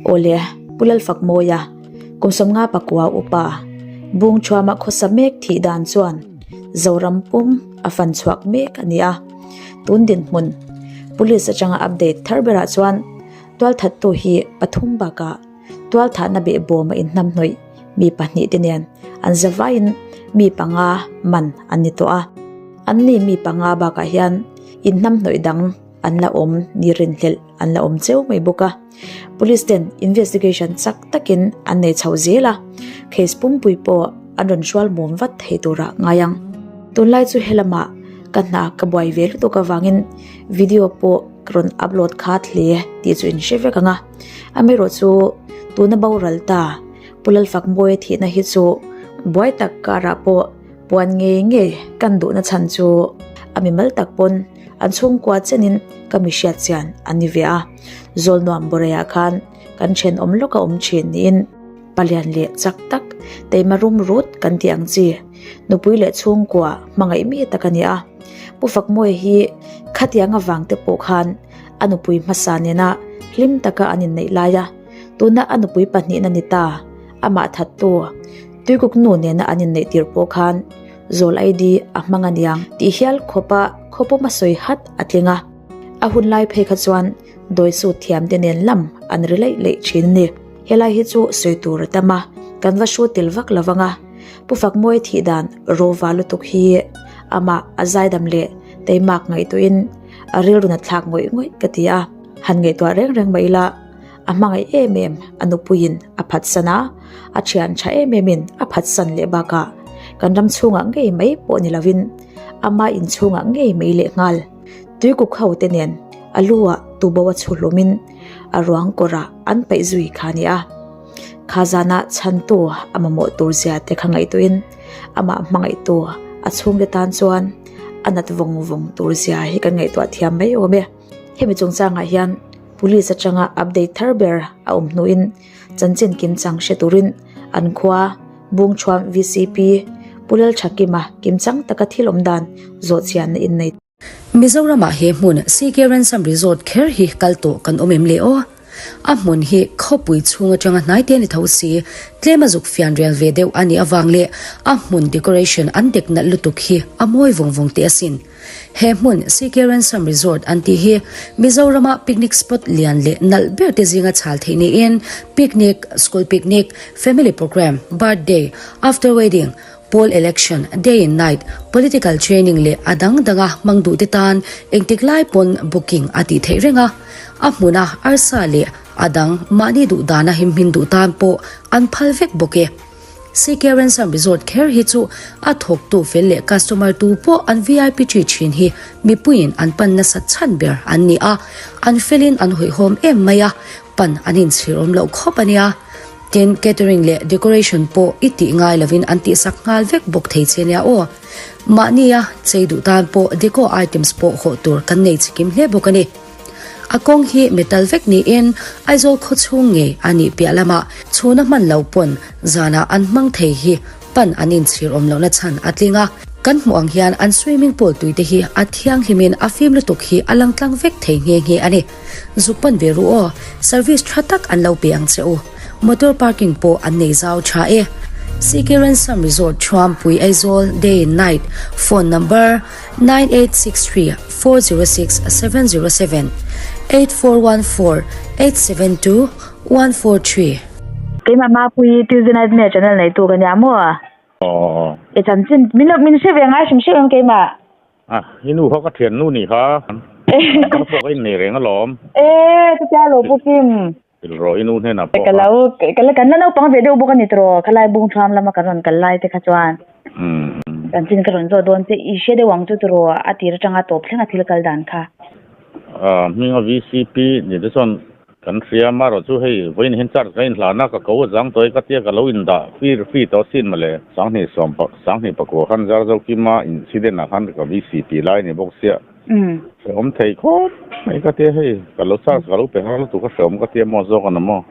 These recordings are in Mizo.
Awle, Pu Lalfakmawia, kum 59 upa, Bungṭhuama khawsa mek thih dan chuan Zoram pum a fan chhuak mek a ni a. Tun dinhmun, Police atanga update thar berah chuan tualthattu hi pathum bakah tualthahna behbawm a inhnamhnawih mi pahnih te nen an zavaiin mi panga man an ni tawh a. Anni mi panga bakah hian inhnamhnawih dang an la awm ni rinhlelh an la awm cheu mai bawk a. Police ten investigation chak takin an nei chho zel a, case pumpui pawh an rawn hrual mum vat thei turah ngai ang. Tunlai chu helamah ka hna ka buai ve lutuk avangin video pawh ka rawn upload khat hle tih chu in hre vek ang a. Amaherawhchu tuna boral ta Pu Lalfakmawia thihna hi chu buai tak karah pawh puan ngei ngei kan duhna chhan chu a mimal tak pawn an chhungkua chenin ka mi hriat chian an ni ve a. Zawlnuam Bawrei-ah khan kan thenawm lawk a awm thin niin palian leh chak tak teima rum rut kan tih ang chi nupui leh chhungkua hmangaih mi tak a ni a. Pu Fakmawia hi khatiang avang te pawh khan a nupui hmasa nena hlim taka an inneih lai a, tuna a nupui pahnihna ni ta amah thattu Tuikuk nu nena an inneih tir pawh khan zawl ID a hmang a niang tih hial khawpa khawpawm a sawi hat a tling a. A hun lai phei kha chuan dawi sut thiam te nen lam an ri leih leih thin a ni. Helai hi chu sawi tur a tam a, kan va hru tel vak lo vang a. Pu Fakmawi thih dan rawva lutuk hi amah a zaidam leh teimak ngaihtuahin a rilru na thlak ngawih ngawih ka ti a. Han ngaihtuah reng reng mai ila a hmangaih em em a nupuiin a phatsan a, a thian tha em emin a phatsan leh bakah kan ram chhungah ngei mai pawh ni lovin ama inchhungah ngei mai leh nghal. Tuikuk ho te nen a lu ah tubo a chhu hlumin a ruang kawrah an paih zui kha a ni a. Kha zana chhantu a mamawh tur zia te kha ngaihtuahin amah hmangaihtu a chhungte tan chuan a nat vawng vawng tur zia hi kan ngaihtuah thiam mai awm e. Hemi chungchangah hian Police atanga update thar ber a awm hnuin chanchin kimchang hre turin an khua Bungchhuam vcp Pu Lalthakima kimchang taka thil awm dan zawh chianna innei. Mizoramah he hmun CK Ransom Resort kher hi kal tawh kan awm em le aw? A hmun hi khawpui chhung atanga hnai te a ni tho si, tlem a zuk fian rial ve deuh a nih avang leh a hmun decoration an dek nalh lutuk hi a mawi vawng vawng teh asin. He hmun CK Ransom Resort an tih hi Mizorama picnic spot lian leh nalh ber te zinga chhal theih niin picnic, school picnic, family programme, birthday, after wedding, Poll election, day and night, political training leh a dang danga hmang duh te tan engtik lai pawn booking a tih theih reng a. A hmuna arsa leh a dang mahni duh dana himhmin duh tan pawh an phal vek bawk e. CK Ransom Resort kher hi chu a thawktu fel leh customer tu pawh an vip ṭi ṭhin hi mipuiin an pan nasat chhan ber an ni a, an felin an hawihhawm em mai a, pan an inchhir awm loh khawp a nia. Tin, catering leh decoration pawh i tih ngai lovin an tihsak nghal vek bawk thei che nia aw. Mahnia chei duh tan pawh deco items pawh hawh tur kan nei chikim hle bawk a ni. A kawng hi metal vek niin Aizawl khaw chhung ngei a nih piah lamah chhuna hman lo pawn zanah an hmang thei hi pan an inchhir awm lohna chhan a tling a. Kan hmuh ang hian an swimming pool tui te hi a thianghlimin a fim lutuk hi a lang tlang vek thei nghe nghe a ni. Zuk pan ve ru aw, service tha tak an lo pe ang che u. Motor parking pawh an nei zau tha e. CK Ransom Resort Thuampui Aizawl Day and Night Phone Number, 9863 406 707 8414 872 143. Keimah Mapuii Tuesday Night Mail channel neitu ka nia maw? Aw. I chanchin min lo min hre ve ngai hrim hrim em keimah? A, i nu kha ka thian nu nih kha. Ka pawh ka innei reng alawm. E, chutia lo pu Kim. Hrilh rawh i nu hnenah pawh kha. Ka lo, ka la kan la naupang ve deuh bawk a ni tawh, khalai bung thuam lama kan rawn kal lai te kha chuan. Chanchin ka rawn zawh dawn che, i hre deuh ang chu tawh a tir atanga tawp thleng a thil kal dan kha. A, hminga VCP ni te chuan Kan hria marawh chu hei vawiin hian charge ka inhlan a, ka ko a zang tawh e ka tia ka lo indah fir fee tawh asin mawle. Sanghnih sawm pa Sanghnih pakua khan Zarzo Kima incident ah khan ka VCP lai a ni bawk sia. Hrehawm thei khawp mai ka tia hei ka lo charge ka lo pe nghal lutuk a hrehawm ka tia maw zawk a na maw.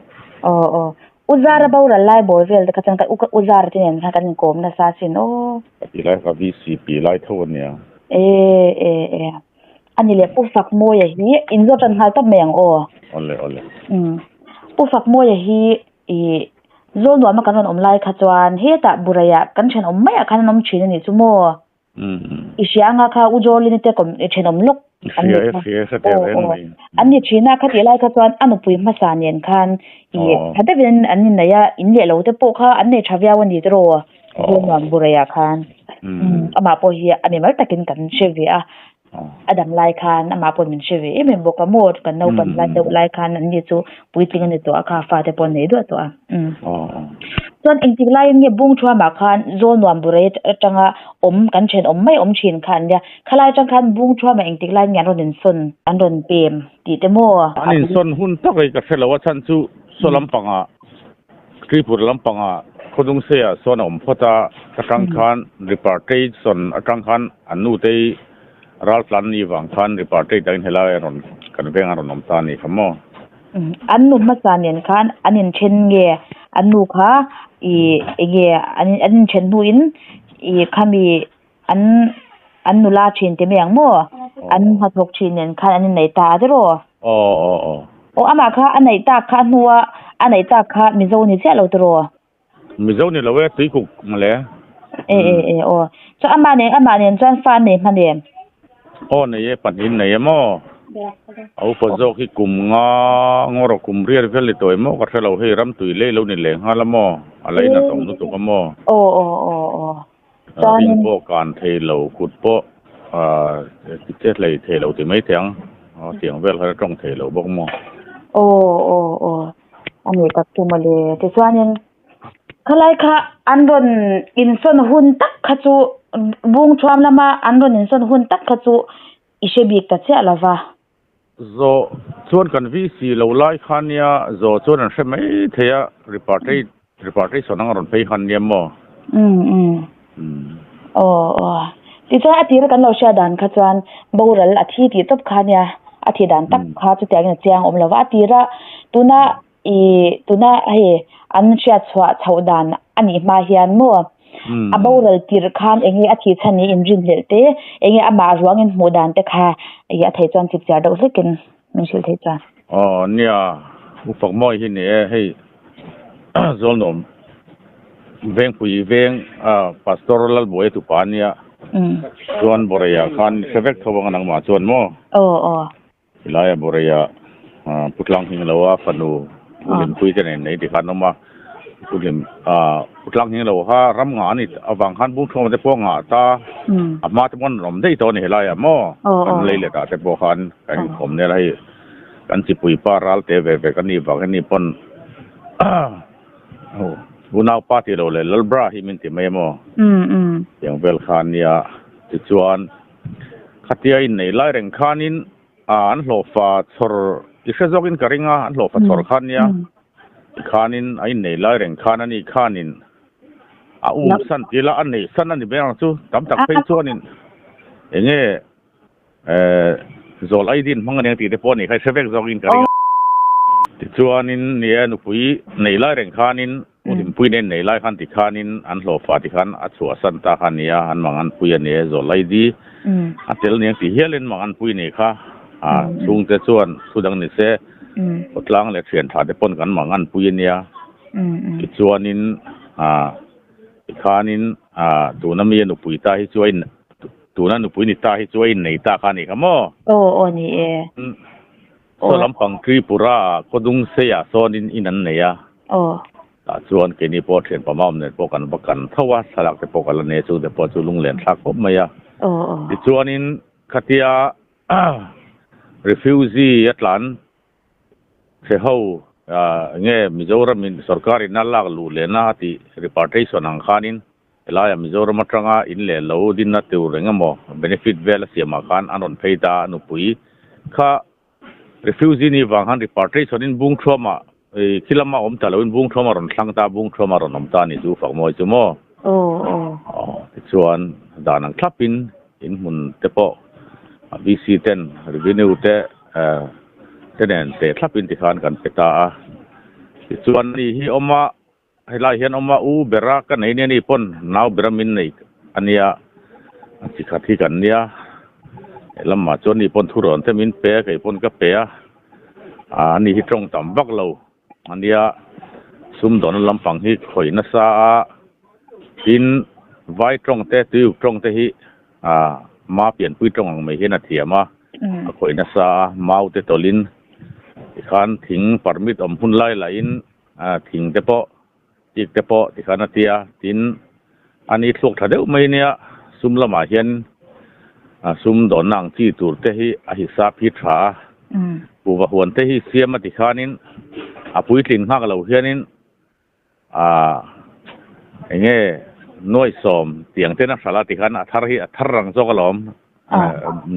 Aw aw U Zara boral lai bawr vel te kha chuan ka U Zara te nen khan kan inkawm nasa asin aw. Ka ti lai ka VCP lai tho a nia. E e e. A ni leh Pu Fakmawia hi in zawt tan nghal tawp mai ang aw. Awle awle. Umm. Pu Fakmawia hi ih Zawlnuama kan rawn awm lai kha chuan hetah Buraiah kan thenawm maiah khan an awm thin a nih chu maw? I hria anga kha U Jolin te kawm i thenawm lawk an ni kha. Aw aw an ni thin a khatih lai kha chuan a nupui hmasa nen khan i tha deuhin an inneih a, in leh lo te pawh kha an nei tha viau a ni tiraw Zawlnuam Buraiah khan. Amah pawh hi a mimal takin kan hre ve a. A dam lai khan amah pawh min hre ve em em bawk a maw kan naupan lai deuh lai khan an ni chu puitling a ni tawh a kha fate pawh an nei duah tawh a chuan engtik laiin nge bung thuamah khan zawl nuam burai atanga awm kan thenawm mai awm thin kha an nia khalai atang khan bung thuamah engtik laiin nge an rawn insawn an rawn pem tih te maw An insawn hun tak hi ka hre lo a chhan chu saw lampangah Tripura lampangah Khawdungseiah sawn a awm phawt a, atang khan repartation atang khan an nutei raltlan ni vang khan repartate angin helai a rawn kan veng a rawn awm ta a ni kha maw? An nu hmasa nen khan an inthen nge an nu kha ih enge an inthen hnuin ih khami an an nula thin te mai ang maw an hnathawk thin nen khan an innei ta a tiraw aw aw aw aw amah kha a neih tak kha a hnua a neih tak kha mizo ni chiah lo tiraw mizo ni lo e tuikuk mawle e e e aw chuan amah nen amah nen chuan fa an nei hman em Aw nei e, pahnih nei em aw. A upa zawk hi kum nga ngawr kum riat vel ni tawh em aw ka hre lo hei ram tui lei lo ni leh nghal a maw a la inat awm lutuk a maw. Aw aw aw aw. Ring pawh kan thei lo, kut pawh ti che hlei thei lo ti mai thei ang, tiang vel khan a tawng thei lo bawk maw? Aw aw aw, a nih tak chu mawle. Tichuanin khalai kha an rawn insawn hun tak kha chu Bungthuam lama an rawn insawn hun tak kha chu i hre bik ta chiah lo va. Zawh chuan kan VC lo lai kha nia, zawh chuan an hre mai thei a, repartite repartition ang a rawn phei khan nia maw? Umm umm. Aw aw. Tichuan a tira kan lo hriat dan kha chuan boral a thi tih tawp kha nia, a thi dan tak kha chutiangin a chiang awm lo va, a tira tuna Ih tuna hei an hriat chhuah chhoh dan a nih hma hian maw a boral tirh khan eng nge a thih chhan nih inrinhlelh te eng nge amah ruangin hmuh dan te kha ih a theih chuan chip chiar deuh hlekin min hrilh theih chuan. Aw nia u Fakmawi hi ni e hei Zawlnuam Vengpui veng a Pastor Lalbuaia tupa ania chuan Bawrheiah khan hre vek tho ang a nangmah chuan maw? Aw aw. Helai a Boreia Pu Tlang Hing lo a fanu Pu Hlimpui te nen nei ti khan awm a, Pu Hlim Pu Tlang Hing lo kha ram ngah a ni avang khan Bungthuama te pawh ngah ta a hma te pawh an awm daih tawh a ni helaiah maw kan lei let ah te pawh khan kan inkawm nia hei kan chipui pa ral te ve ve kan nih vang hian ni pawn unaupa tih loh leh Lalbra hi min ti mai a maw tiang vel kha ania tichuan. Khatia inneih lai reng khanin an hlawhfa chhawr i hre zawkin ka ring a, an hlawhfa chhawr khan nia tikhanin a inneih lai reng khan ani khanin a um san tih la a neih san a ni ber ang chu tam tak phei chuanin eng nge zawl ai din hmang aniang tih te pawh a nih kha i hre vek zawkin ka ring a. Tichuanin nia nupui neih lai reng khanin U Hlimpuii nen nei lai khan tikhanin an hlawhfa tikhan a chhuahsan ta kha a nia, an manganpui a ni e, Zawlaidi a tel niang ti hialin manganpui ni kha a chhungte chuan thu dang ni se, khawtlang leh thian tha te pawn kan manganpui a nia. Tichuanin tikhanin tuna mi a nupui ta hi chu a in tuna nupui ni ta hi chu a innei ta kha a ni kha maw? Aw aw ni e. Saw lampang Tripura khawdung seiah sawnin in an nei a. Aw. Tah chuan keini pawh thian pama awm nen pawh kan va kan tho a, thlalak te pawh ka la nei a, chung te pawh chu lunglen thlak khawp mai a. Aw aw. Tichuanin khatia refugee a tlan che ho nge Mizoram in sorkar in a lak luh lehna a tih repartition ang khanin Helaiah Mizoram atanga in leh lo dinna tur eng emaw benefit vel a siamah khan an rawn phei ta a, nupui kha refugee ni vang khan repatriation in Bungthuamah khi lama awm ta loin Bungthuamah rawn thlang ta a, Bungthuamah rawn awm ta a ni chu Fakmawi chu maw? Aw aw. Aw tichuan dan ang thlapin in hmun te pawh VC ten revenue te te nen teh thlapin tikhan kan pe ta a, tichuan ani hi awm a. Helai hian awm a, u bera ka nei nia ni pawn nau bera min nei a nia, a chi khat hi kan nia, helamah chuan ni pawn thurawn te min pe a, kei pawn ka pe a, a ni hi tawng tam vak lo. Ania sumdawnna lampang hi khawih nasa a, tin vai tawng te tuiuk tawng te hi ah ma pianpui tawng ang mai hian a thiam a, a khawih nasa a, mau te tawlhin tikhan thing permit awm hun lai lahin ah thing te pawh tik te pawh tikhan a tia, tin ani thluak tha deuh mai nia sum lamah hian ah sumdawnna ang chi tur te hi a hisap hi tha a, kuhva huan te hi siam a tikhanin a puitlin nghak lo hianin ah eng nge nuai sawm tiang ten a hralh a tikhan a thar hi a thar rang zawk alawm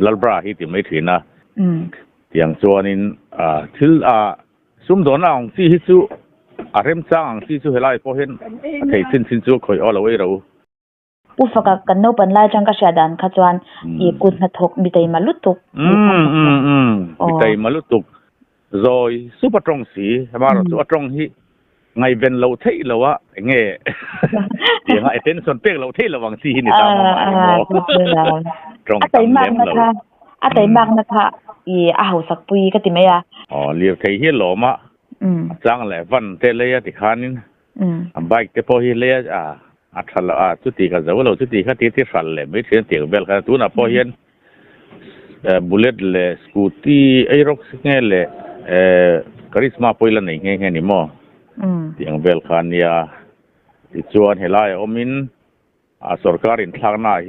Lalbra hi ti mai thin a, tiang chuanin ah thil ah Sumdawnna ang chi hi chu a remchang ang chi chu helai pawh hian a thei chin chin chu khawih aw lo ei ro. Pu Faka, kan naupan lai atang ka hriat dan kha chuan i kut hnathawk mi taima lutuk. Umm umm umm mi taima lutuk zawi sup a tawng si amaherawh chu a tawng hi ngaihven loh theih lo a eng nge tiang a attention pek loh theih lo ang chi hi ni ta maw mahni maw tawng tam lem lo. A taimakna kha i a hausak pui ka ti mai a. Aw lirthei hi a lawm a, a chang leh van te lei a tikhanin a bike te pawh hi lei a a tha lo a chuti ka zo lo chuti kha ti ti hral leh mai thin a tiang vel khan tunah pawh hian bullet leh scooty Aerox nge leh Karizma pawh i la nei nghe nghe ni maw tiang vel kha ania tichuan helai a awmin A sorkar inthlakna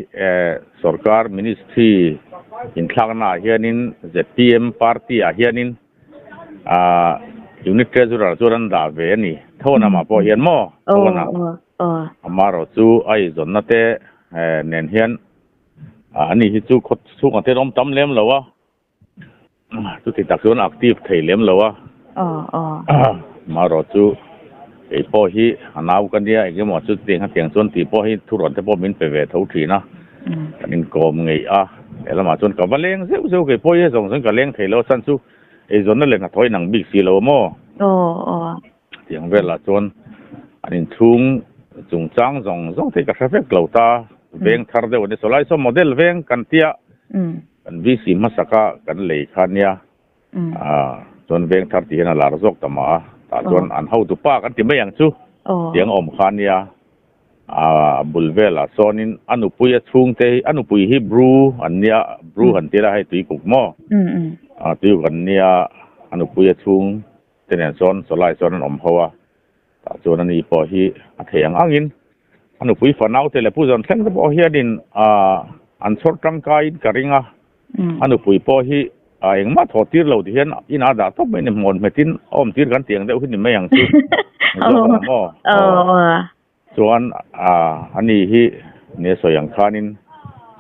sorkar ministry inthlakna ah hianin zpm party ah hianin ah unit treasurer chuan an dah ve a ni. Thawn amah pawh hian maw? Thawn ah. Amaherawh chu a eizawnna te nen hian ani hi chu khaw chhungah te an awm tam lem lo a. Chuti tak chuan active thei lem lo a. Amaherawh chu kei pawh hi a nau ka nia engemaw chu tiang hetiang chuan tih pawh hi thurawn te pawh min pe ve tho thin a. Kan inkawm ngeih a, lehlamah chuan ka va leng zeuh zeuh kei pawh hi zawng zawng ka leng thei lo a chhan chu eizawnna leh hnathawh inang bik si lo a maw? Tiang velah chuan an inchhung chungchang zawng zawng te hi ka hre vek lo ta, veng thar deuh a ni. Sawlai saw model veng kan tia. Kan VC hmasaka kan lei kha nia, chuan veng thar tih hian a lar zawk ta mah a, tah chuan an hotu pa kan ti mai ang chu tiang a awm kha nia, a bul velah sawnin a nupui a chhungte hi, a nupui hi Bru an nia, Bru han ti ila hei tuikuk maw, tuikuk an nia, a nupui a chhungte nen sawn sawlai sawn an awm ho a. Tah chuan ani pawh hi a theih ang angin a nupui fanaute leh Pu Zawnthleng te pawh hianin an chhawr tangkaiin ka ring a, a nupui pawh hi engmah thawh tir lo ti hian inah dah tawp mai a ni, hmawn hmetin a awm tir kan tih ang deuh hi ni mai ang chu zawk ang maw? Chuan ani hi nia sawi ang khanin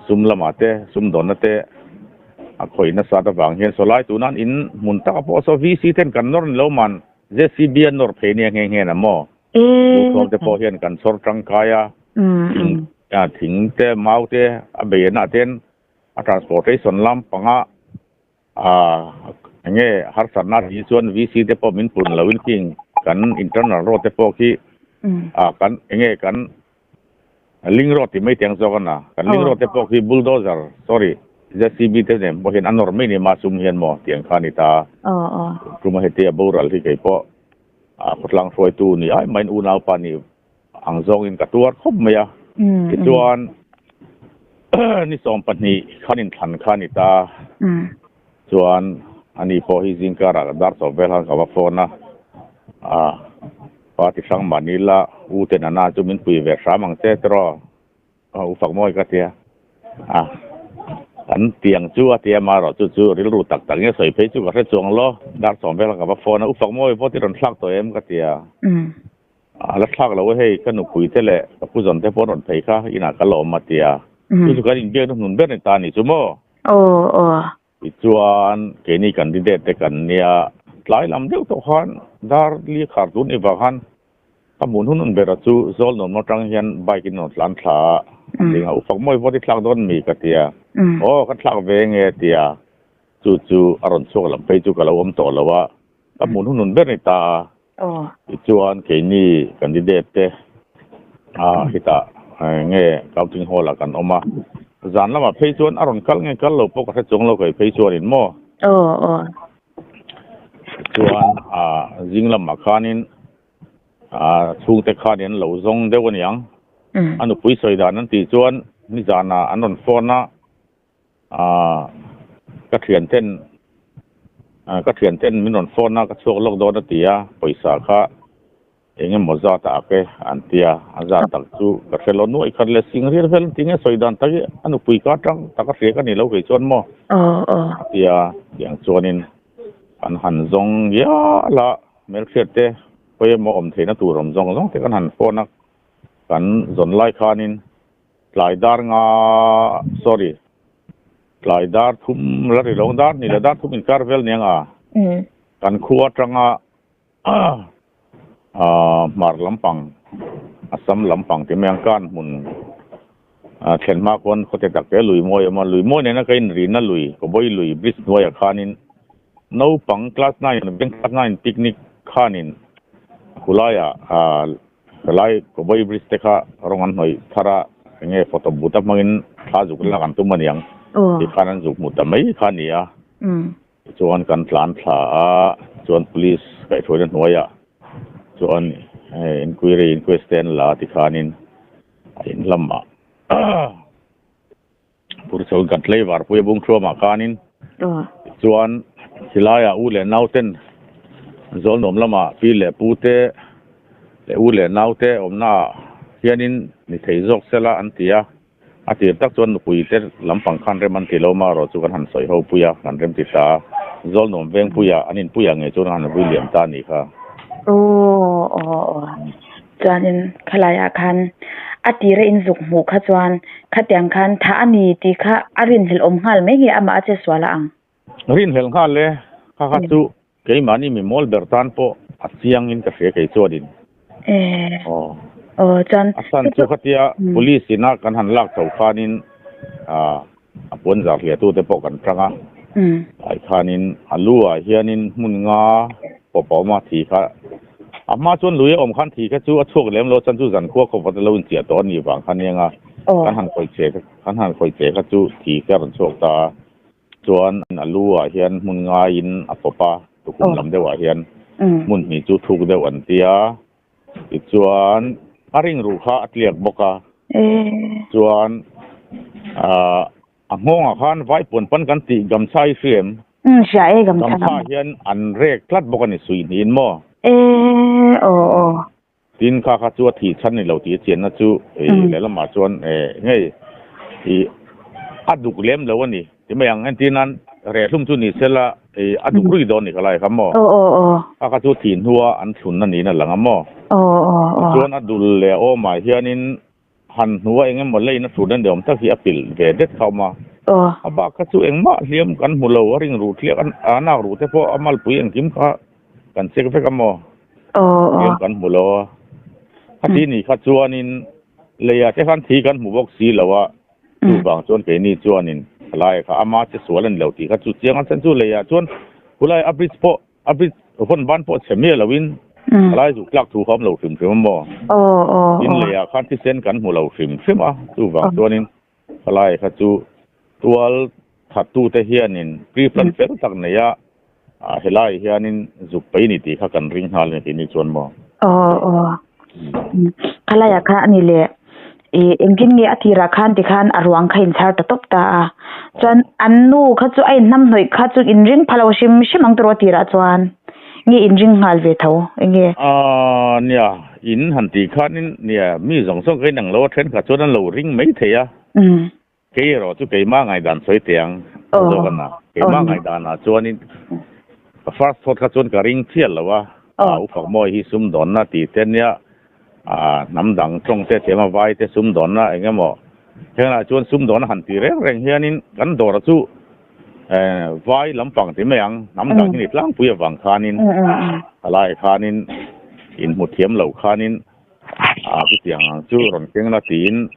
sum lamah te sumdawnna te a khawih nasat avang hian sawlai tunan in hmun taka pawh saw VC ten kan nawr ni lo man JCB a nawr phei nia nghe nghe na maw? Buhthawm te pawh hian kan chhawr tangkai a, thing thing te mau te a bei anah ten a transportation lam panga eng nge harsatna tih chuan VC te pawh min pun loin khing kan internal road te pawh khi kan eng nge kan Link road tih mai tiang zawk a na. Kan link road te pawh khi bulldozer, sorry, JCB te nen pawh hian a nawr mai ni ma sum hian maw tiang kha a ni ta. Tuma heti a boral hi kei pawh a khawtlang hruaitu ni ai maiin unaupa nih ang zawngin ka tuar khawp mai a. Tichuan ni 12 khan inthlan kha a ni ta. Chuan ani pawh hi zingkarah ka dar chawp vel khan ka va phone a, ah party hrang mahni la u ten ana chu min pui ve hram ang che tiraw u fak mawi ka tia ah kan tiang chu a tia amaherawh chu chu rilru tak tak nge sawi phei chu ka hre chuang lo dar chawm vel khan ka va phone a u fak mawi pawh ti rawn thlak tawh em ka tia. A la thlak lo e hei, ka nupui te leh ka pu zawn te pawh an rawn phei kha inah ka la awm a tia. Chu chu kan inbiakna hnun ber ni ta a ni chu maw? Aw aw. Tichuan keini candidate te kan nia, tlai lam deuh tawh khan dar li khar tun ni vang khan ka hmuh hnun hnun bera chu zawl nuam atang hian bike in rawn tlan thla a, a ti a, u fak mawi vawt i thlak dawn mi ka tia, aw ka thlak ve nge a tia, chu chu a rawn chhuak lam phei chu ka lo awm tawh lo a, ka hmuh hnun hnun ber ni ta a. Tichuan keini candidate te hetah nge counting hall ah kan awm a, zan lamah phei chuan a rawn kal nge kal lo pawh ka hre chuang lo kei phei chuanin maw? Chuan zing lamah khanin chhungte khanin an lo zawng deuh a niang. A nupui sawi dan an tih chuan nizanah an rawn phone a, ka thianten ka thianten min rawn phone a, ka chhuak lawk dawn a ti a, pawisa kha Eng emaw zat a ak e an ti a, a zat tak chu ka hre lo nuaih khat leh sing rial vel tinge sawi dan tak hi a nupui ka atang tak a hria ka ni lo kei chuan maw a ti a, tiang chuanin kan han zawng ngial a, hmelhriat te khawi emaw awm theihna tur awm zawng zawng te kan han phone a, kan zawn lai khanin tlai dar nga sorry tlai dar thum la ri lo dar ni leh dar thum inkar vel nia nga kan khua atanga Hmar lampang, Assam lampang tih mai ang khan hmun thlen hma khuan khawte tak te lui mawi a awm a, lui mawi nena ka inrina lui Kawbawi lui bridge hnuaiah khanin naupang class nine bank class nine picnic khanin khulaiah helai Kawbawi bridge te kha rawng an hnawih thar a, enge photo booth a hmangin thla zuk lak an tum aniang tih khan an zuk hmu ta mai kha a ni a. Tichuan kan tlan thla a, chuan police kaihhruaina hnuaiah chuan inquiry inquest te an la tikhanin a in lamah Purchawin kan tlaivar pui a bung thuamah khanin tichuan khilaiah u leh nau ten Zawlnuam lamah pi leh pu te leh u leh nau te awmnaah hianin ni thei zawk sela an ti a. A tir tak chuan nupui te lampang khan rem an ti lo marawh chu kan han sawi ho pui a, kan rem ti ta a, Zawlnuam veng puia an inpui ang ngei chuan an han vui liam ta a nih kha. Aw aw aw chuanin khalaiah khan a tira in zuk hmuh kha chuan khatiang khan thah a ni tih kha a rinhlelh awm nghal mai nge amah a che sual a ang. Rinhlelh nghal e, kha kha chu Keimahni mi mawl ber tan pawh a chiangin ka hria kei chuanin. Aw. Aw chuan. A chhan chu khatia police ina kan han lak chho khanin a puan zar hliahtute pawh kan tang a. Ai khanin a lu ah hianin hmun nga pawp a awm a thi kha a hma chuan lui a awm khan thi kha chu a chhuak lem lo a chhan chu zankhua khawp a lo inchiah tawh a nih vang kha nia nga kan han khawih che kan han khawih che kha chu thi kha a rawn chhuak ta a. Chuan a lu ah hian hmun ngaiin a pawp a, tukhum lam deuh ah hian hmun hnih chu thuk deuh an ti a, tichuan a ring ruh kha a tliak bawk a, chuan ah a nghawng ah khan vaipuan pan kan tih gamchha hi hria em? Hria e gamchha. Gamchha hian an rek tlat bawk a ni suih hnihin maw? Aw aw. Tin, kha kha chu a thih chhan ni lo tih a chianna chu lehlamah chuan ngei ih a duk lem lo a ni ti mai ang. Entir nan rehlum chu ni sela ih a duk rui dawn ni kha lai kha maw? Kha kha chu thih hnua an thlun a niin a lang a maw? Tichuan a dul leh awmah hianin han hnua eng emaw leiin a hrut a ni awm tak hi a pilh ve det kha a awm a. A bak kha chu engmah hliam kan hmu lo, a ring ruh thliak a nak ruh te pawh a malpui engkim kha kan check vek a maw? Hliam kan hmu lo a. Khati ni kha chuanin leiah te khan thi kan hmu bawk si lo a, chuvang chuan keini chuanin thalai kha ama che sual a ni lo tih kha chu chiang a chan chu leiah chuan khulai a bridge pawh A bridge vawn ban pawh chhe miah loin thalai zuk tlak thu kha awm lo hrim hrim a maw? Tin leiah khan thisen kan hmu lo hrim hrim a, chuvang chuanin thalai kha chu tual thattute hianin pre-plan fel tak nei a, helai hianin zuk pei ni tih kha kan ring nghal a ni tih ni chuan maw? Aw aw. Thalaiah khan a ni leh ih engtin nge a tirah khan tikhan a ruang kha inchhar ta tawp ta a chuan an nu kha chu a inhnamhnawih kha chu inring pha lo hrim hrim ang tawrh a tirah chuan nge inring nghal ve tho enge. Aaa nia in han tih khanin nia mi zawng zawng ka inang lo a thenkhat chuan an lo ring mai thei a. Kei erawh chu keimah ngaihdan sawi teh ang a zawk a na. Keimah ngaihdanah chuanin ka first thought kha chuan ka ring chiah lo a, u Fakmawi hi sumdawnna tih te nia, hnam dang tawng te thiam a vai te sumdawnna eng emaw hengah chuan sumdawnna han ti reng reng hianin kan dawr chu vai lampang ti mai ang, hnam dang hi ni tlangpui avang khanin helai khanin inhmu thiam lo khanin chutiang ang chu rawn keng la tiin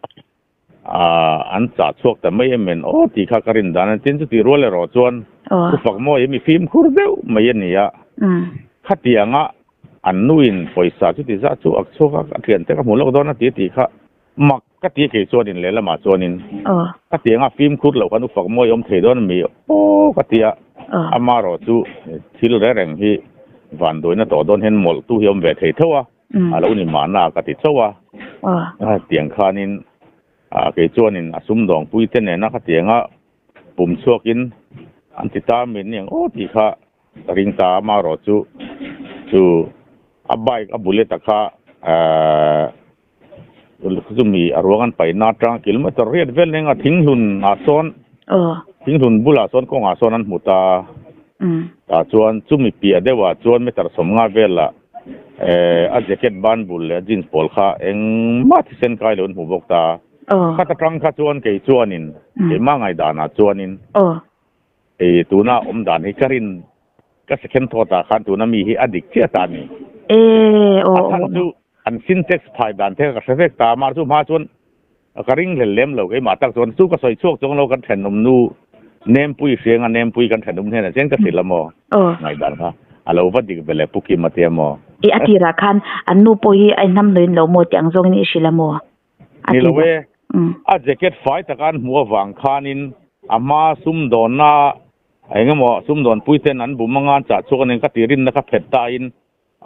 Aaa an chah chhuak ta mai em en aw tih kha ka rin dan a tin chutih rual erawh chuan Pu Fakmawi hi mi fimkhur deuh mai a ni a, khatianga an nuin pawisa chuti zah chu ak chhuak a, ka thiante ka hmu lawk dawn a ti tih kha mak ka ti kei chuanin lehlamah chuanin khatianga fimkhur loh khan U Fakmawi awm thei dawn a mi aw ka ti a. Amaherawh chu thil reng reng hi vanduaina tawh dawn hian mawlh tu hi a awm ve thei tho a, a lo ni mahna ka ti chauh a. Tiang khanin kei chuanin a sumdawngpui te nena khatianga pum chhuakin an ti ta min ni ang aw tih kha ka ring ta a, amaherawh chu chu a bike a bullet a kha chumi a ruang an paihna atanga kilometer riat vel nen a thinghlun ah sawn thinghlun bulah sawn kawngah sawn an hmu ta tah chuan chumi piah deuhah chuan meter sawmnga velah a jacket ban bul leh a jeans pawl kha engmah thisen kai lo an hmu bawk ta. Khat atang kha chuan kei chuanin keimah ngaihdanah chuanin Hei tuna awm dan hi ka rin ka second thought ah khan tuna mi hi a dik chiah ta a ni. A chhan chu an syntax phai dan te kha ka hre vek ta a, mahse chu hma chuan ka ring hlel lem lo keimah tak chuan chu ka sawi chhuak chuang lo kan thenawm nu Nempui hriang a Nempui kan thenawm hnenah chian ka hrilh a maw ngaihdan kha a lo va dik ve le Pu Kim a tia maw. I a tirah khan an nu pawh hi a inhnamhnawih in lo maw tih ang zawngin i hrilh a maw? Ni lo e, a jacket fai taka an hmuh avang khanin a hma sumdawnna eng emaw sumdawnpui ten an bum anga an chah chhuak a nen ka tih rinna kha phet tain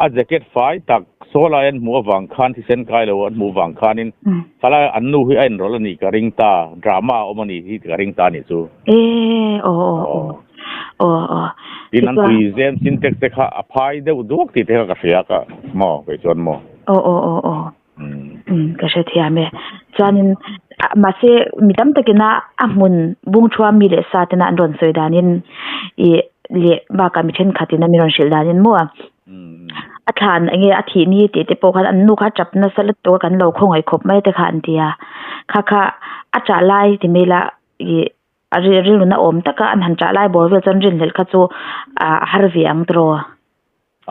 a jacket fai tak saw lai an hmuh avang khan thisen kai lo an hmuh avang khanin khalai an nu hi a inrawlh a nih ka ring ta, drama a awm a nih hi ka ring ta a nih chu. E aw aw aw aw aw Tin an tui zem sintex te kha a phai deuh duak tih te kha ka hria ka maw kei chuan maw. Aw aw aw aw. Ka hrethiam e. Chuanin mahse mi tam takina a hmun bung thua mi leh sa tena an rawn sawi danin ih leh bakah mi thenkhatin a mi rawn hrilh danin maw a thlan eng nge a thih ni tih te pawh khan an nu kha a tap nasa lutuk a kan lo khawngaih khawp mai te kha an ti a. Kha kha a chah lai ti mai ila ih a rilru na awm taka an han chah lai bawr vel chuan rinhlelh kha chu a har ve ang tiraw.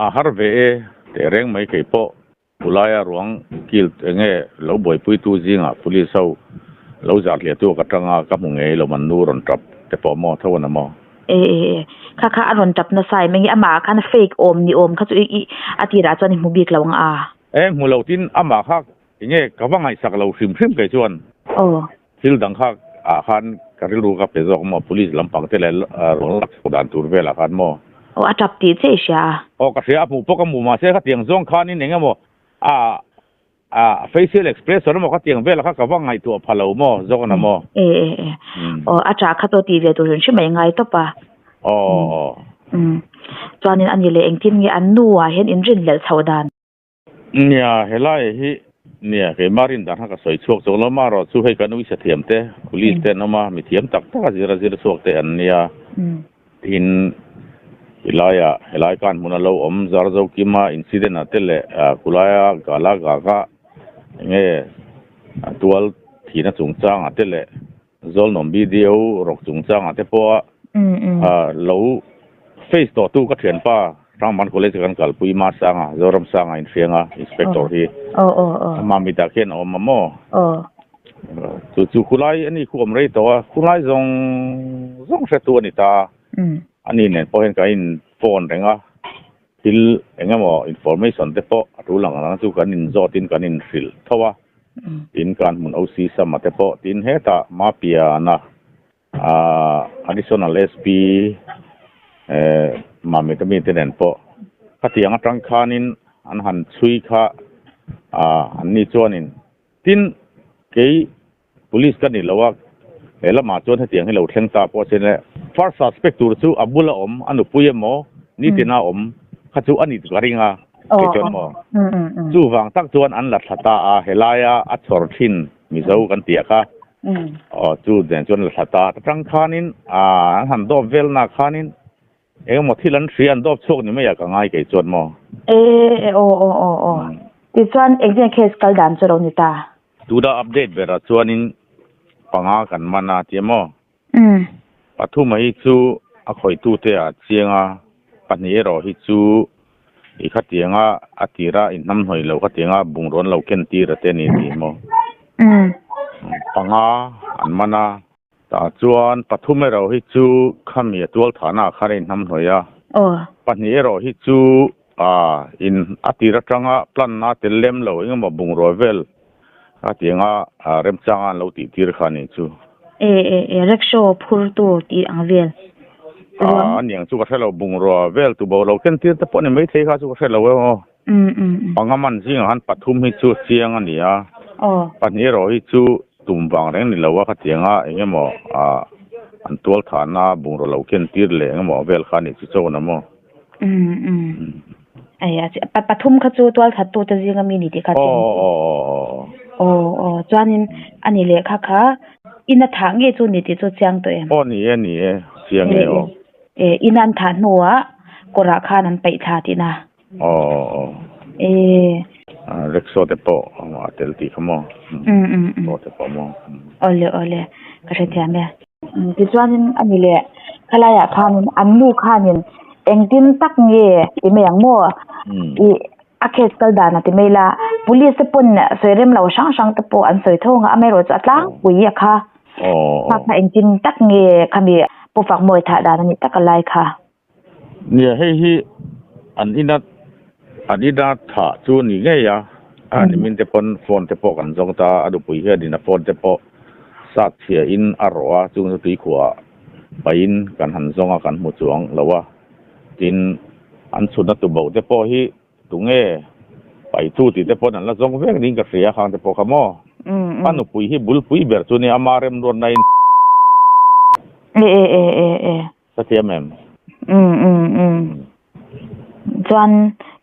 A har ve e tehreng mai kei pawh. Pulaia ruang kil enge lo buaipuitu zingah police ho lo zah hliahtu ka tang a, ka hmu ngei lo man nu rawn tap te pawh maw tho a na maw? E e e, kha kha a rawn tap nasa em enge amah ah khan fake awm ni awm kha chu i i a tirah chuan i hmu bik lo ang a. E hmu lo tin amah kha enge ka va ngaihsak lo hrim hrim kei chuan. Aw. Thil dang kha ah khan ka rilru ka pe zawk maw police lampang te leh ruang lak chhuah dan tur velah khan maw. Aw a tap tih che i hria a. Aw ka hria a hmuh pawh ka hmu mahse khatiang zawng khanin eng emaw a a facial expression emaw khatiang velah kha ka va ngaihtuah pha lo maw zawk a na maw. E e e aw a tah kha chu tih ve tur hrim hrim a i ngai tawp a. Aw. Umm chuanin a ni leh engtin nge an nu ah hian inrinhlelh chhoh dan. Nia, helai hi nia keimah rin dan kha ka sawi chhuak chawk lo marawh chu hei kan uisa thiam te, police te an awm a, mi thiam tak tak a zir a zir chhuak te an nia. Tin, helaiah helai kan hmun a lo awm zar zo kima incident ah te leh khulaia gala gaga enge tual thihna chungchang ah te leh Zawlnawm BDO rawk chungchangah te pawh a lo face tawh tu ka thianpa Hrangban College kan kalpui Ma Sanga, Zoram Sanga inhriang a inspector hi amah mitah khian a awm a maw? Chu chu khulai a ni khu awm rei tawh a, khulai zawng zawng hretu a ni ta a, ani nen pawh hian kan in phone reng a, thil eng emaw information te pawh a tul ang ang chu kan inzawtin kan inhrilh tho a. Tin kan hmun OC Sama te pawh tin hetah Mapiana Additional SP Mamit ami te nen pawh khatiang atang khanin an han chhui kha an ni chuanin tin kei Police ka ni lo a, he lamah chuan hetiang hi lo thleng ta pawh a sin le. First suspect tur chu a bula awm, a nupui emaw, nitina awm kha chu a ni ka ring a, kei chuan maw. Chuvang tak chuan an la thla ta a, helaia a chhawr thin Mizo kan tih ah kha, aw chu nen chuan la thla ta a, atang khanin an han dawp vel nak khanin Engemaw thil an hria an dawp chhuak ni mai ah ka ngai kei chuan maw? E aw aw aw aw. Tichuan engtin case kal dan chu lo ni ta? Tuna update berah chuanin panga kan man a tia maw? Pathuma hi chu a khawitute ah chiang a, pahnih erawh hi chu i khatianga a tira inhnamhnawih lo khatianga bungraw an lo ken tir a te ni tih maw? Panga an man a. Tah chuan pathum erawh hi chu khami a tual thahna ah khan a inhnamhnawih a. Pahnih erawh hi chu in a tir atanga plan na tel lem lo engemaw bungrua vel a ti anga remchanga an lo tih tir kha a nih chu. E e e rickshaw phur tu tih ang vel. A aniang chu ka hre lo, bungrua vel tubo lo ken tir te pawh ni maithei kha chu ka hre lo e aw. Panga man zingah khan pathum hi chu chiang a ni a, pahnih erawh hi chu tum vang reng ni lo a khatianga eng emaw an tual thahna bungrua lo ken tir leh eng emaw vel kha a nih chu chawn a maw. Pathum kha chu tual that tute zinga mi ni tih kha chiang. Aw aw chuanin a ni leh kha kha in a thah ngei chu ni tih chu chiang tawh em? Aw ni e ni e chiang e aw. E in an thah hnuah kawrah khan an paih thla tihna. Aw aw aw. E. Rickshaw te pawh a tel tih kha maw? Aw te pawh maw? Awle awle ka hrethiam e. Tichuanin a ni leh khalaiah khanin an nu khanin engtin tak nge ti mai ang maw? Ih a case kal dan a ti mai la police te pawn sawi rem lo hrang hrang te pawh an sawi tho ang a amaherawhchu a tlangpui a kha kha kha engtin tak nge khami Pu Fakmawi thah dan a nih tak a lai kha. Nia hei hi an ina an ina thah chu a ni ngei a, a nimin te pawn phone te pawh kan zawng ta a, a nupui hianin a phone te pawh sat chhia in a rawh a, chung chu tuikhuah pahin kan han zawng a kan hmu chuang lo a, tin an chhutna tuboh te pawh hi tunge paitu tih te pawn an la zawng vek niin ka hria khang te pawh kha maw a nupui hi bulpui ber chu nia ama remruatna in. E e e e e. Ka thiam em? Umm umm umm. Chuan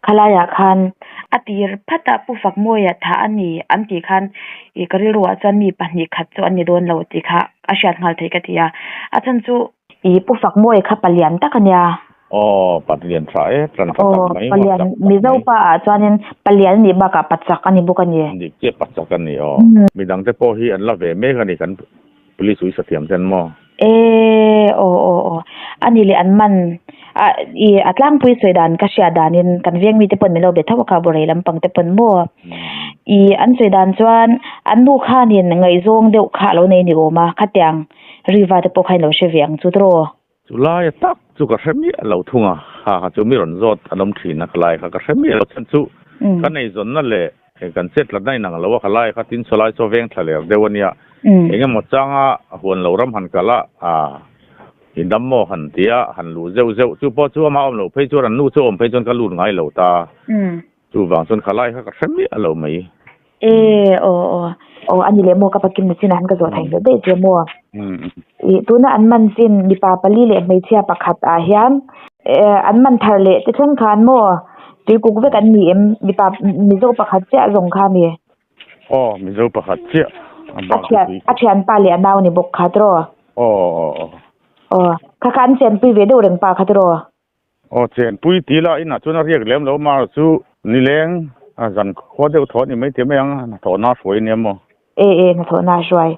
khalaiah khan a tir phat a Pu Fakmawia thah a ni an tih khan ih ka rilruah chuan mi pahnih khat chu an ni dawn lo tih kha a hriat nghal theih ka ti a. A chhan chu ih Pu Fakmawia kha palian tak a nia. Aw palian tha e, tlan tha tak mai, Palian Mizo pa ah chuanin palian a nih bakah pachak a ni bawk a ni. Dik chiah pachak a ni aw. Midangte pawh hi an la ve mek a ni kan Police ui sathiam ten maw? E aw aw aw a ni leh an man a i a tlangpui sawi dan ka hriat danin kan veng mite pawn min lo be tho a kha bawrei lampang te pawn maw i an sawi dan chuan an nu khanin ngaihzawng deuh kha a lo nei ni awm a khatiang riva te pawh kha in lo hre ve ang chu tawh. Chu laia tak chu ka hre miah lo thung a, ha kha chu mi rawn zawt an awm thin a, ka lai kha ka hre miah lo chuan chu ka neizawnna leh kan chet tlatna inang lo a, ka lai kha tin sawlai chaw veng thla ler deuh a nia, eng emaw changa huan lo ram han kal a, aa i dam maw han ti a, han luh zeuh zeuh chu pawh chu amah awm loh phei chuan an nu chu awm phei chuan ka lut ngai lo ta, chuvang chuan ka lai kha ka hre miah lo mai. E aw aw aw a ni leh maw ka pakin na chinah han ka zawh thei hlauh daih che maw ih tuna an man chin mipa pali leh hmeichhia pakhat ah hian eh an man thar leh te thleng khan maw tuikuk vek an ni em mipa mizo pakhat chiah zawng kha a ni. Aw mizo pakhat chiah a thian a thianpa leh a nau ni bawk kha tiraw? Aw aw aw. Aw kha kha an chenpui ve deuh reng pa kha tiraw? Aw chenpui ti la inah chuan a riak lem lo mar chu nileng a zan khua deuh thaw a ni mai ti mai ang a hnathawhna a hruai ania maw? E e hnathawhna a hruai.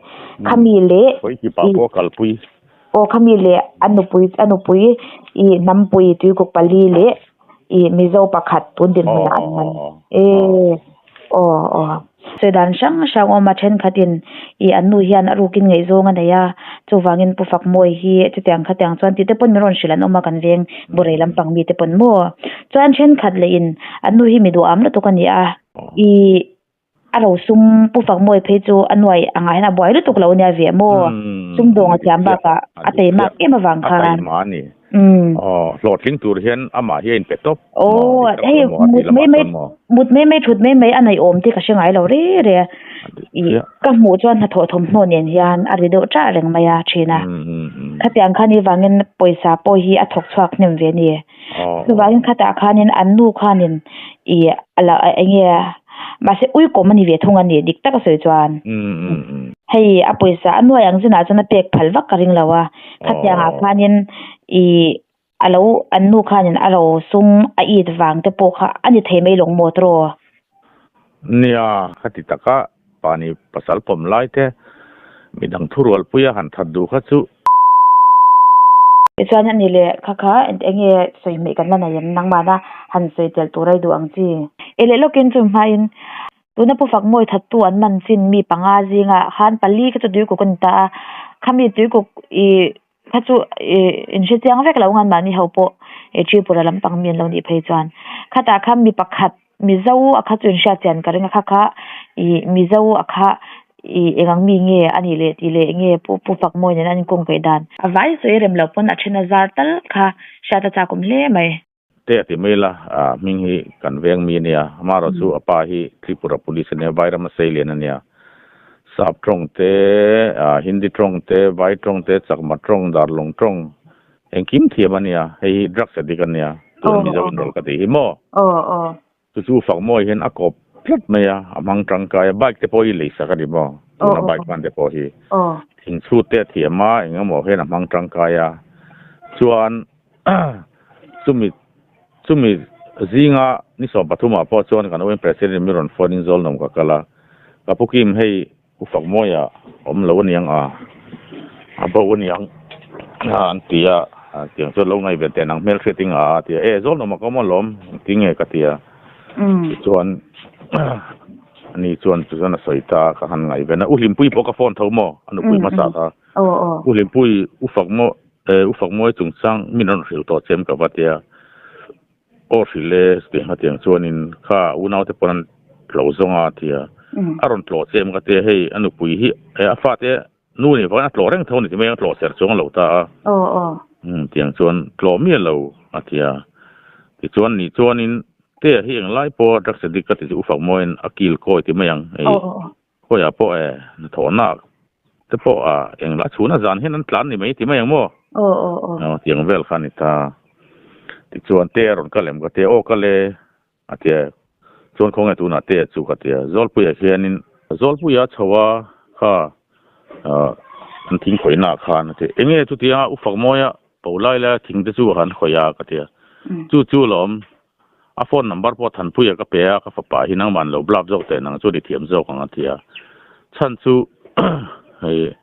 Khami leh Khawi ki pa pawh a kalpui. Aw khami leh a nupui a nupui i hnampui tuikuk pali leh i Mizo pakhat tun dinhmunah an man. E Aw aw. Sawi dan hrang hrang awm a thenkhatin ih an nu hian a rukin ngaihzawng a nei a, chuvangin Pu Fakmawi hi chutiang khatiang chuan tih te pawn min rawn hrilh an awm a kan veng Borei lampang mite pawn maw. Chuan thenkhat leh in an nu hi mi duham lutuk a ni a, ih a rosum Pu Fakmawi phei chu a nuai angah hian a buai lutuk lo ania ve maw, sumdawng a thiam bakah a teimak em avang khan. Umm. Aw, hlawhtling tur hian amah hi a inpe tawp. Aw, hei mut mai mai, mut mai mai thut mai mai a nei awm tih ka hre ngai lo re re. Ih, ka hmuh chuan hnathawh thawmhnaw nen hian a ri deuh ṭah reng mai a ṭhin a. Khatiang khan i vangin pawisa pawh hi a thawk chhuak hnem ve a ni. Chuvangin khatah khanin an nu khanin ih a la eng nge mahse uikawm a ni ve thung a ni dik taka sawi chuan. Hei a pawisa a nuai ang zinah chuan a pek phal vak ka ring lo a. Khatiangah khanin ih a lo an nu khanin a ro sum a it vang te pawh kha a ni thei mai lawng maw tawh? Nia, khati taka pani pasal pawm lai te midang thurualpui a han that duh kha chu. Tichuan a ni leh kha kha eng nge sawi hmeh kan la nei em nangmahna han sawi tel tur a i duh ang chi. E leh lawkin chu hmain Tuna Pu Fakmawi thattu an man chin mi panga zingah khan pali kha chu tuikuk a ni ta a, khami tuikuk ih kha chu ih inhre chiang vek lo ngan mahni ho pawh ih Tripura lampang mi an lo nih phei chuan khatah khan mi pakhat Mizo a kha chu inhriat chian ka ring a kha kha ih Mizo a kha. I eng ang mi nge a nih leh tih leh enge Pu Pu Fakmawi nen an inkawng kaih dan. A vai sawi rem loh pawn a then a zar tal kha hriat a chakawm hle mai. Te a ti mai la, a hming hi kan veng mi a nia, amaherawh chu a pa hi Tripura Police a nia, Vairama Seilian a nia. Sap tawng te, Hindi tawng te, Vai tawng te, Chakma tawng, Darlawng tawng engkim thiam a nia, hei hi drugs addict a nia, tuna Mizo inrawlh ka tih hi maw? Chu chu Fakmawi hian a kawp tlat mai a, a hmang tangkai a, bike te pawh hi lei sak a ni maw? Tuna bike hman te pawh hi thingchhut te a thiam a, eng emaw hian a hmang tangkai a, chuan Chumi chumi zinga ni 13 ah pawh chuan kan UN President mi rawn phone in Zawlnawm ka kal a, ka pu Kim hei U Fakmawia awm lo aniang a, a bo aniang a an ti a, tiang chuan lo ngaih ve teh nang hmel hriat ing a a ti a, e Zawlnawm a ka awm alawm engtin nge ka ti a, tichuan ani chuan chuan a sawi ta ka han ngaih ven a, U Hlimpuii pawh ka phone tho maw a nupui hmasa kha, U Hlimpuii U Fakmaw E u Fakmawi chungchang min rawn hrilh tawh chem ka va tia, aw hrilh e chutiang hetiang chuanin kha unaute pawn an tlo zawng a tia, a rawn tlawh chem ka tia hei a nupui hi e a fate nu nih vangin a tlawh reng tho a ni ti mai ang a tlawh ser chuang lo ta a, tiang chuan tlawh miah lo a tia, tichuan ni chuanin Tea hi englai pawh drugs addict ka ti chu u Fakmawiin a kil kawi ti mai ang hei. Khawiah pawh e, hnathawhna te pawh a englah chhuna zan hian an tlan ni mai ti mai ang maw? Aw aw aw. Aw tiang vel kha a ni ta. Tichuan te a rawn kal em ka tia, aw kal e a tia. Chuan khawnge tunah te chu ka tia. Zawlpuiah hianin Zawlpuia chho a kha an thing khawihna ah khan a tia. Enge chutia u Fakmawia po lai laia thing te chu a han khawih a ka tia. Chu chu lawm A phone number pawh Thanpuia ka pe a, ka fapa hi nangmah an lo blab zawk teh nang chuan i thiam zawk ang a ti a. Chhan chu hei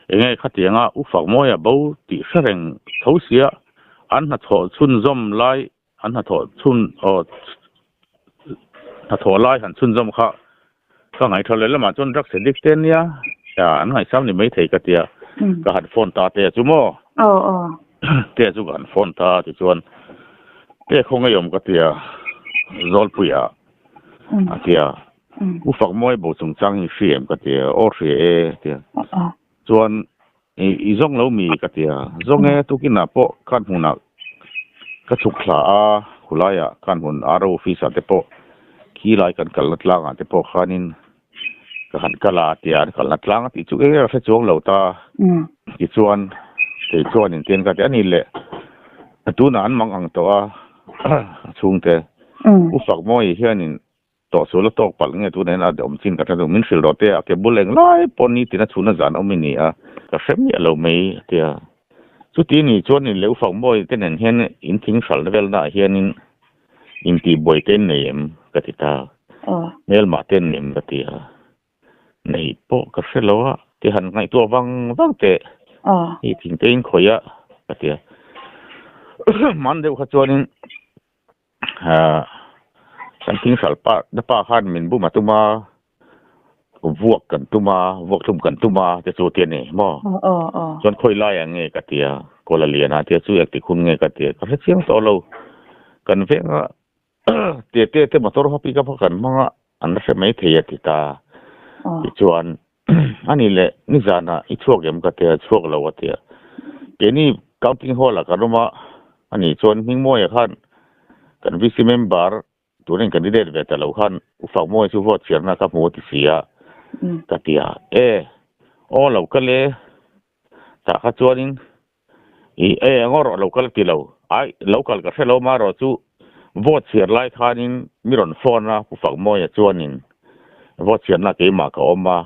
enge khatianga u Fakmawia bo tih hre reng tho sia an hnathawh chhunzawm lai an hnathawh chhun aw hnathawh lai han chhunzawm kha ka ngaihthla leh lamah chuan drugs addict te ania an ngaihsam ni maithei ka tia ka han phone ta te chu maw te chu ka han phone ta tichuan te khawngaih awm ka tia Zawlpuia a tia u Fakmawi bo chungchang hi hria em ka tia aw hria e tia chuan i zawng lo mi ka tia zawng e tukinah pawh khan hmunah ka chhuk thla a khulaiah khan hmun RO office ah te pawh khi lai kan kalna tlangah te pawh khanin ka han kal a tia an kalna tlang a tih chu eng eng a hre chuang lo ta tichuan kei chuanin tian ka ti a ni le tunah an mang ang tawh a chhungte U Fakmawi hianin Tawh sual a tawk palh nge tunah hian a awm chin ka hre lo, min hrilh rawh te a ke bul eng lai pawh nitin a chhuna zan awm i ni a, ka hre miah lo mai a ti a. Chuti ni chuan in leh Ufakmawi te nen hian in thing hralh velna ah hianin intihbuai te in nei em ka ti ta, hmelmah te in nei em ka ti a. Nei pawh ka hre lo a, ti han ngaihtuah vang vang teh i thing te in khawih a ka ti a. Hman deuh kha chuanin Kan thing hral pa na pa khan min bum a tum a, vuak kan tum a, vuak hlum kan tum a te chu tia ni maw? Chuan khawi laiah nge ka tia, Kuala Liana tia chu engtik hun nge ka tia, ka hre chiang tawh lo. Kan venga te te te motor ho pick up kha kan hmang a, an la hre mai thei a ti ta. Tichuan ani leh nizanah i chhuak em ka tia, chhuak lo a tia. Keini counting hall ah kan awm a, ani chuan Hmingmawia khan kan VC member tunin candidate ve ta lo khan U Fakmawia chu vote chhiarna ka hmu a ti si a ka tia. E, aw lo kal e, tah kha chuanin i e ngaw rawh lo kal ti lo, ai lo kal ka hre lo marawh chu vote chhiar lai khanin mi rawn phone a Pu Fakmawia chuanin vote chhiarna keimah ka awm a,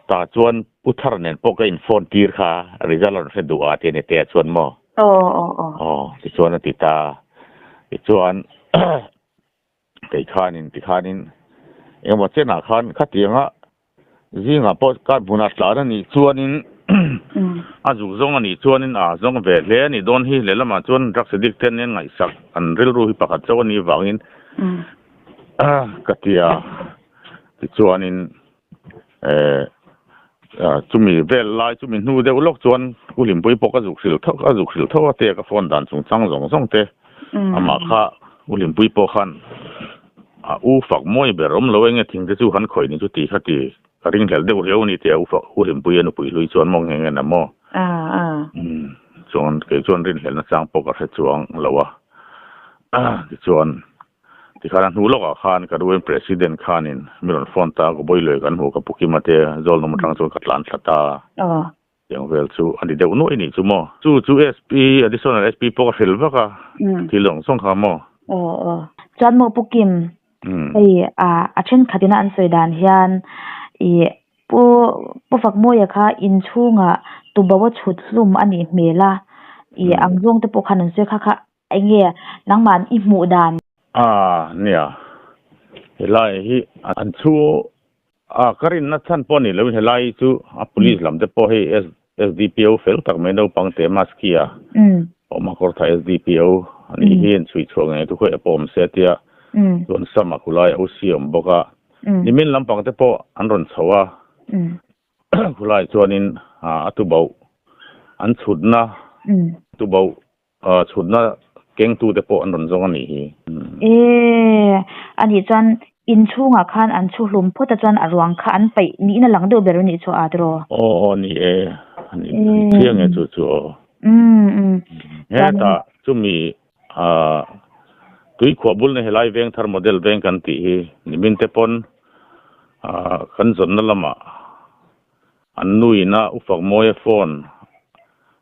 tah chuan Pu Thar nen pawh ka in phone tir kha result a rawn hre duh a ti a ni te chuan maw? Aw tichuan a ti ta, tichuan Kei khanin tikhanin engemaw chenah khan khatianga zingah pawh card hmunah tlan a nih chuanin a zuk zawng a nih chuanin a zawng ve hle a nih dawn hi lehlamah chuan drugs addict te nen ngaihsak an rilru hi pakhat chauh a nih vangin ka ti a tichuanin eh chumi vel lai chumi hnu deuh lawk chuan U Hlimpuii pawh ka zuk hrilh tho ka zuk hrilh tho a te ka phone dan chungchang zawng zawng te amah kha U Hlimpuii pawh khan a u fak mawi ber awm lo enge thing te chu han khawih ni chu ti kha ti. Ka ringhlel deuh riau a ni tih a U Hlimpuia nupui hlui chuan maw nghe ngen a maw? Chuan kei chuan rinhlel nachang pawh ka hre chuang lo a. Tichuan tikhan a hnu lawkah khan ka ruin President khanin mi rawn phone ta a, ka bawiluai kan hmu ka pu Kima te Zawlnawm atang chuan ka tlan thla ta. Tiang vel chu a ni deuh nuaih nih chu maw? Chu chu SP, Additional SP pawh ka hrilh vak a, thil zawng zawng kha maw? Aw aw. Chuan maw Pu Kim, hei a a thenkhat ina an sawi dan hian ih Pu Pu Fakmawia kha inchhungah tubo a chhut hlum a nih hmel a, ih ang zawng te pawh khan an sawi kha kha Enge nangmah i hmuh dan? A nia, helai hi an chhu a, ka rinna chhan pawh ni loin helai hi chu a police lam te pawh hei SDPO fel tak mai naupang te maski a awm a kawrtha SDPO a nih hi an chhui chhuah ngei thu khawiah pawh awm se a tia chuan Sama khulai a UC a awm bawk a, nimin lampang te pawh an rawn chho a. Khulai chuanin a tuboh an chhutna tuboh Chhutna kengtute pawh an rawn zawng a nih hi. E, a nih chuan inchhungah khan an chhu hlum phawt a chuan a ruang kha an paih niin a lang deuh ber a nih chu a tiraw? Aw aw ni e, a ni chiang e chu chu aw. Hetah chumi tuikhuah bul na helai veng thar model veng kan tih hi nimin te pawn kan zawnna lamah An nuina U Fakmawia phone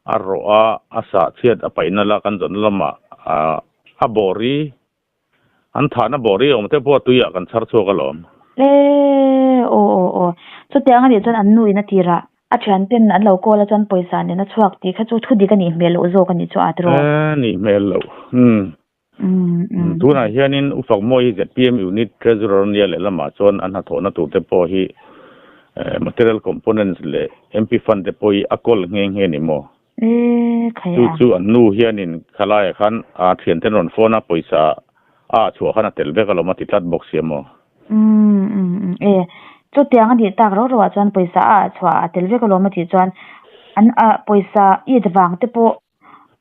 a rawh a, a sah chhiat a paihna la kan zawn lamah a bawri, an thahna bawri awm te pawh tuiah kan chhar chhuak alawm. E, aw aw aw. Chutiang anih chuan an nuin a tirah a thianten an lo call a chuan pawisa nen a chhuak tih kha chu thu dik anih hmel loh zawk anih chu a tiraw? E, nih hmel loh. Umm. Tunah hianin U Fakmawi hi zpm Unit Treasurer nia lehlamah chuan a hnathawhna turte pawh hi material components leh MP fund te pawh hi a kawl nghe nghe ni maw? Chu chu an nu hianin khalaiah khan a thianten rawn phone a, pawisa a ah chhuah khan a tel vek alawm a ti tlat bawk sia maw? Chutiang a nih tak rau rauah chuan pawisa a ah chhuah a tel vek alawm a tih chuan an pawisa it vang te pawh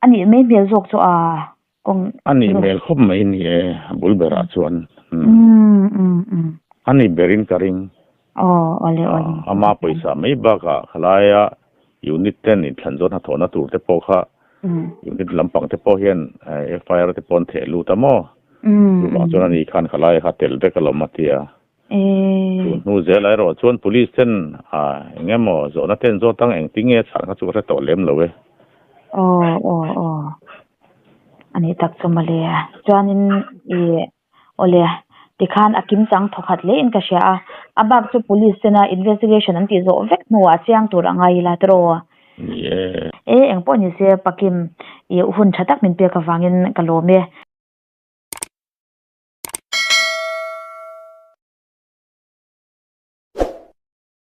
A nih mai hmel zawk chu a kawng. A nih hmel khawp mai ni e, a bul berah chuan. A nih berin ka ring. Aw, awle awle. Ama pawisa mai bakah khalaia unit ten inthlan zawn hnathawhna tur te pawh kha unit lampang te pawh hian FIR te pawh an theh lut a maw? Chuvang chuan ani khan khalaia kha tel vek alawm a ti a. Tun hnu zel erawh chuan police ten eng emaw zawhna ten zawt ang engtin nge a chhan kha chu ka hre tawh lem lo e. Aw aw aw a nih tak chu mawle chuanin ih awle tikhan a kim chang thawkhat hle in ka hria a a bak chu police tena investigation an tih zawh vek hnuah chiang tur a ngai ila tiraw. Ni e. E engpawh ni se pakim ih hun tha tak min pek avangin ka lawm e.